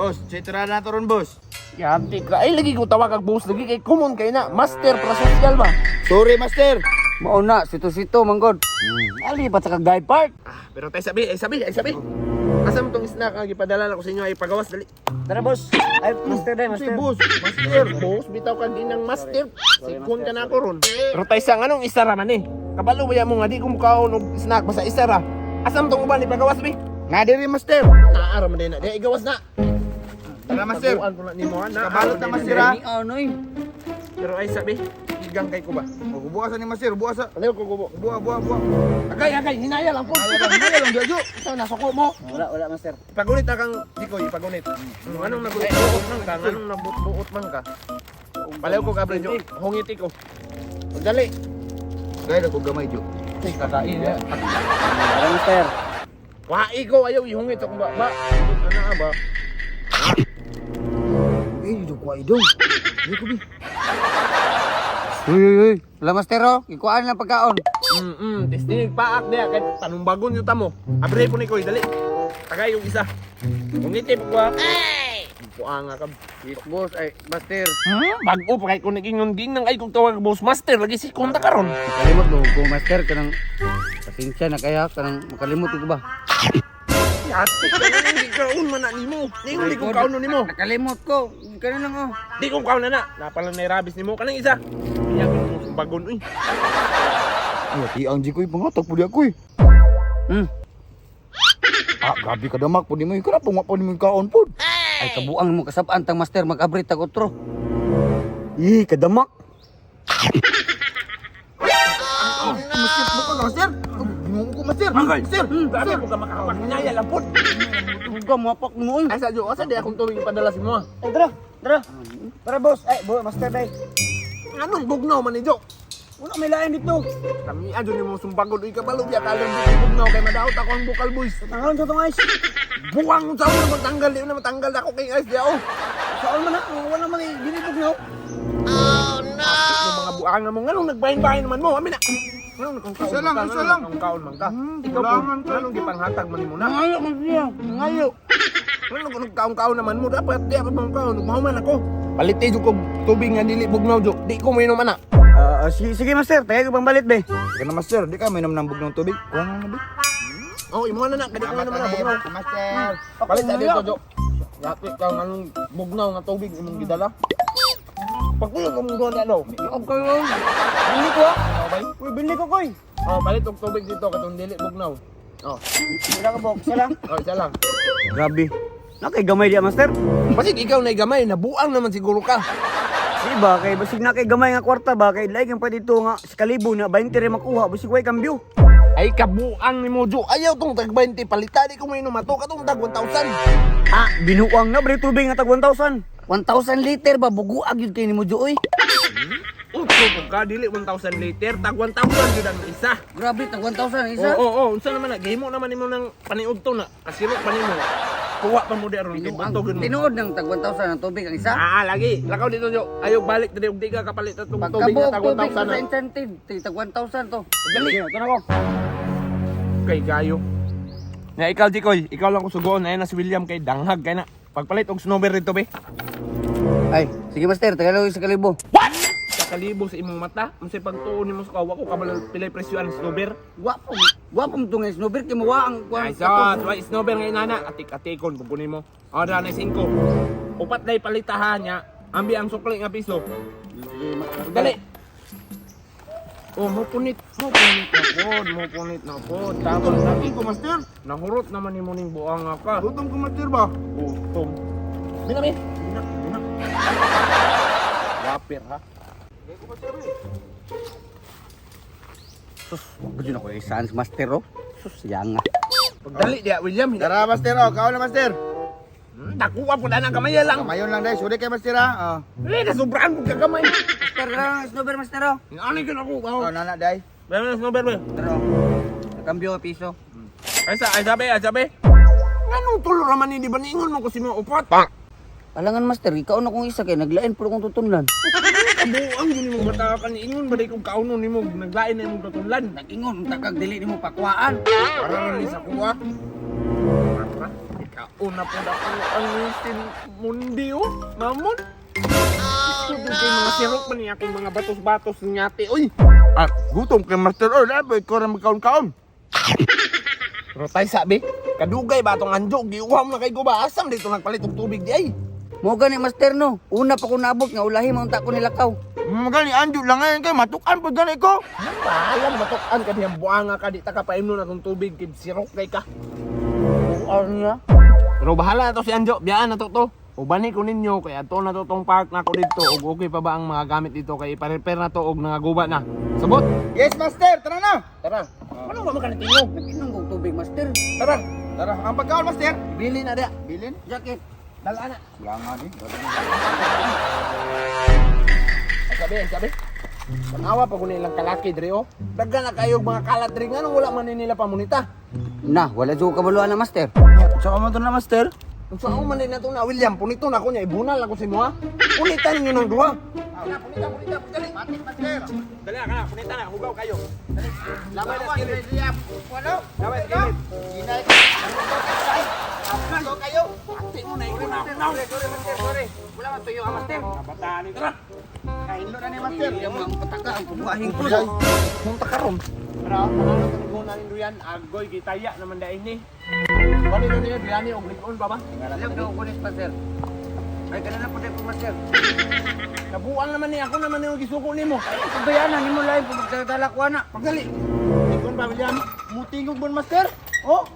Boss, citra na to ron, boss. Yanti ka. Ay, lagi ko tawag ag boss lagi kay common kay na. Master pra social ba? Sorry, master. Mao na, sito-sito manggod. Ali pa sa kag park. Ah, pero tay sabi, ay sabi, ay sabi. Asa mo tong snack nga gipadala na ko sa inyo ay pagawas dali. Tara, boss. Ay, master day, Si master. boss, master. Boss, bitaw ka din ng master. Sikon ka na ako ron. Pero tay sa nganong isa ra man eh. Kabalo ba mo nga di ko mukaon og snack basta isa ra. Asa mo tong uban ipagawas bi? Nga diri, master. Naa ra man din na. Di igawas na. Tara, master. Taguan ko na nimo ha. Naa Kabalot ra na, man master, din ha? Ni ano eh. Pero ay sabi, igang kay ko ba? Oh, buwa sa ni master, buwa sa. Palayo ko gubo. Buwa, buwa, buwa. Agay, agay, hinaya lang po. Hinaya lang, hinaya lang, Jojo. Ikaw nasuko mo. Wala, wala, master. Pagunit na kang Dikoy, pagunit. Anong nabuot man ka? Anong nabuot man ka? Palayo ko ka, Brenjo. Hungiti ko. Dali. Kaya ko gamay, Jo. Ay, kakain ya. Tara, master. Wai ko, ayaw, ihungit ako ba? Ba, ano ba? Eh, dito ko ay dong. Di ko bi. Uy, uy, uy. Wala, master oh. Gikuan lang pagkaon. Testing paak niya, kahit panumbagon yung tamo. Abre po ni Koy, dali. Tagay yung isa. Hungiti po ko ha. Ay! Puanga ka. Yes, boss. Ay, master. Bago pa kay kung naging ging nang ay kung tawag boss master, lagi si konta karon. Kalimot mo ko, master, kanang pasensya na kaya kanang makalimot ko ba? Yati ka na hindi kaon man na nimo. Ningon di ko kaon nimo. Nakalimot ko. Kano lang oh. Di ko kaon na na. Napala na rabis nimo kanang isa. Iya ko mo bagon uy. Ay, ti ang jikoy pangatag pud ako eh. Ah, grabe ka damak pud nimo. Ikaw na pud pud nimo kaon pud. Ay, kabuang mo kasabaan tang master mag-abri tag otro. Ih, kadamak. Master, mo ka, master. Ginoo ko, master. Master, Grabe ko ka makahapak naya lang pud. Huwag mo mo oy. Ay sa jo, asa di akong tubig ipadala si mo. Ay, tara, tara. Tara, boss. Ay, boss, master day. Anong bugnaw man ni Jo? Wala may lain dito. Kami adyo nimo sumbagod uy kabalo biya kalon di bugnaw kay madaot ako ang bukal boys. Tangalon sa tong ice. Buwang sa una matanggal di na matanggal ako kay ice di oh. Saan man na? Wala man ginibog na. Yung mga buang mo nganong nagbahin-bahin naman mo. Amin na. Nganong nagkaon Isa lang, ka, isa nganong lang. nagkaon man ka. Ikaw po, Kulangan ka. nganong gipanghatag man nimo na. Ngayo ko siya. Ngayo. Nganong nagkaon-kaon naman mo dapat di ako mangkaon, mahuman ako. Palite jud kog tubig nga dili bugnaw jo. Di ko mainom ana. Ah, sige, sige, master. Tayo ko pang balit be. Ikaw na, master, di ka mainom ng bugnaw tubig. Kuha na na, be. Oh, imo na na kadi ko naman na bugnaw. Master. Palit sa dito jo. Yati ka nganong bugnaw nga tubig imong gidala. Pagkuyo ko mong doon ano. Iog kayo. Bili ko ah. Okay. Uy, bili ko koy. Oh, palit og tubig dito katong dili bugnaw. Oh, Wala ka box lang. oh, isa lang. Grabe. Nakay gamay diya, master. Basig ikaw na gamay, nabuang naman siguro ka. Di ba kay basig na kay gamay nga kwarta ba kay like ang pwede to nga sa kalibo na 20 rin makuha basig way kambyo. Ay kabuang ni Mojo. Ayaw tong tag 20 palita di ko mainom ato katong tag 1,000. Ah, binuang na bre tubig nga tag 1,000. 1,000 liter ba buguag yun kay ni Mojo oy. Utro ko ka dili 1,000 liter tag 1,000 jud ang isa. Grabe tag 1,000 Oo, oo, oo, unsa naman na gihimo naman nimo ng paniudto na. Kasirot pa nimo. Kuha pa mo di aron kay buntog mo. Tinuod ng tag 1,000 ang tubig ang isa. Ah, lagi. Lakaw dito jo. Ayaw balik diri og di ka kapalit atong tubig Pagkabog na tag tubig 1,000 sa na. incentive, tag 1,000 to. Dali. Ito na ko. Kay gayo. Na ikaw Jikoy, ikaw lang ko sugoon na si William kay danghag kay na. Pagpalit og snowbear dito be. Ay, sige master, tagalog sa kalibo. Sa kalibo sa imong mata, unsay pagtuon nimo sa kawa ko kabalo pilay presyo ang snowbear. Gwapo, gwapo mo tong snowbear kay mawa ang Ay, so, so snowbear ngayon nana, atik-atikon kung kunin mo. O, na 5. Upat na ipalitahan niya, ambi ang sukli nga piso. Dali. Oh, mo punit na pod, mo punit na pod. Tama na. Gutom ko, master. Nahurot naman nimo ning buanga ka. Gutom ko, master ba? Gutom. Bina, bina. Bina, bina. Wapir ha. Sus, wag jud ako isaan sa master oh. Sus, yang nga. Pagdali diya, William. Tara, master, oh. Kaon na, master. Dakuha po na ng kamay lang. Kamayon lang dai. Sorry kay master, ha. Oh. Eh, nasubraan po kagamay. Master lang, snowbear master oh. Ano yun ako? Oh, nana dai. Meron na snowbear ba? Tara. oh. Kambyo piso. Ay, sa, ay, sabi, ay, sabi. Anong tulo raman ni, di ba niingon mo ko si mga upat? Alangan master, ikaw na kung isa kay naglain puro kong tutunlan. Kabuang yun mo bata ka niingon ba di kong kauno nimo naglain na imong tutunlan. Nagingon unta kag dili nimo pakuhaan. Para ni sa kuha. Para Una po na po ang isin mundi oh. Mamon. Oh, kay mga sirok man niya akong mga batos-batos ngati oy. Ah, gutom kay master oy, labi ko ra magkaon-kaon. Pero tay sabi, kadugay ba atong anjo giuham na kay guba asam dito nagpalit og tubig di ay. Mo gani master no. Una pa ko naabot nga ulahi mo unta ko nilakaw. Magani anjo lang ngayon kay matukan pud gani ko. Bahala matukan ka diyang buanga ka di ta ka paimnon atong tubig kay sirok kay ka. Ano niya? Pero bahala na to si Anjo, biyaan na to to. Ubani ko ninyo kay ato na to tong park na ko dito ug okay pa ba ang mga gamit dito kay ipa-repair na to og nangaguba na. Sabot. Yes master, tara na. Tara. Ano ba man ka tingog? Nag-inom kong tubig master. Tara. Tara, ang pagkaon master. Bili na dia. Bilin. Jacket. Dala na. Wala nga ni. Ay, sabi, ay, sabi. Panawa pa ko nilang kalaki dre oh. Daghan na kayo mga kalat dre nganong wala man ni nila pamunita. Na, wala jud ko kabaluan na master. Sa man to na master? Kung saan man din na to na William, punito na ako niya, ibunal ako si Moa. Punitan ninyo ng duha. Na, punita, punita, dali. Matik master. Dali na, kana, punita na, hugaw kayo. Dali. Lamay na Lawan, skillet. William. Walo. Lamay skillet. Ginay. Ano kayo? Ate mo na, ikaw na ako na. Sorry, sorry, master, sorry. Wala man tuyo ang master. Kabataan ni tara. Kahinlo na ni master. Yung mga pataka ang kubuhahin ko. Munta karon. Pero panalo sa naguna ni Duyan, agoy gitaya naman dahil ni. Bani na niya Duyani og lig-on pa ba? Alam daw ko ni master. Ay kana na po ko master. Nabuang naman ni ako naman yung gisuko nimo. Pabayanan nimo lain po magdala ko ana. Pagdali. Lig-on pa William. Mutingog bon master. Oh.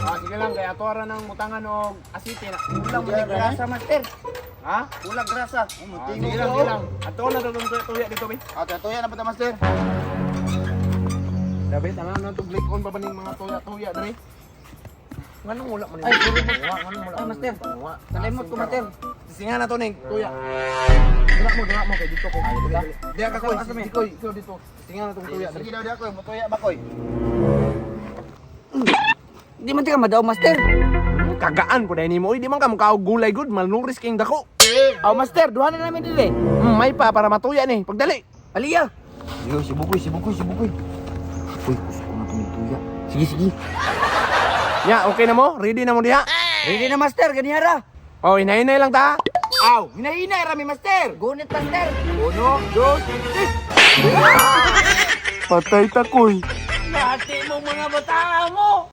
Ah, sige lang kay ato ra nang mutangan og asite na. Kulang man ni grasa master. Ha? Kulang grasa. Oh, Ah, mutingog. sige lang, sige lang. Ato na to tong tuya dito be. Ah, tuya na pa ta master. Dabi tanan na to lig-on pa ba ning mga tuya-tuya dre? Nganong wala man ni? Ay, puro Nganong wala? Ay, master. Panguha. Kalimot ko master. Singa na to ning tuya. Dira mo kay dito ko. Diya ka koy, Asa, asa, si koy, ikaw dito. Singa na tong tuya dre. Sige daw di ako, mutuya ba koy? Di man ti ka madaw master. Kagaan po dahil nimo, oy, di man ka mukha og gulay good, malnuris kayong dako. Aw master, duha na namin dili. May pa para matuya ni. Pagdali. Aliya. Yo, si Bukoy, si Bukoy, si Bukoy. Uy, gusto ko na itong tuya. Sige, sige. Ya, okay na mo? Ready na mo diha? Ready na master, ganihara. Oh, hinay-hinay lang ta. Aw, hinahinay rami master. Gunit master. Uno, dos, tres. Patay ta koy. Nati mo mga bata mo.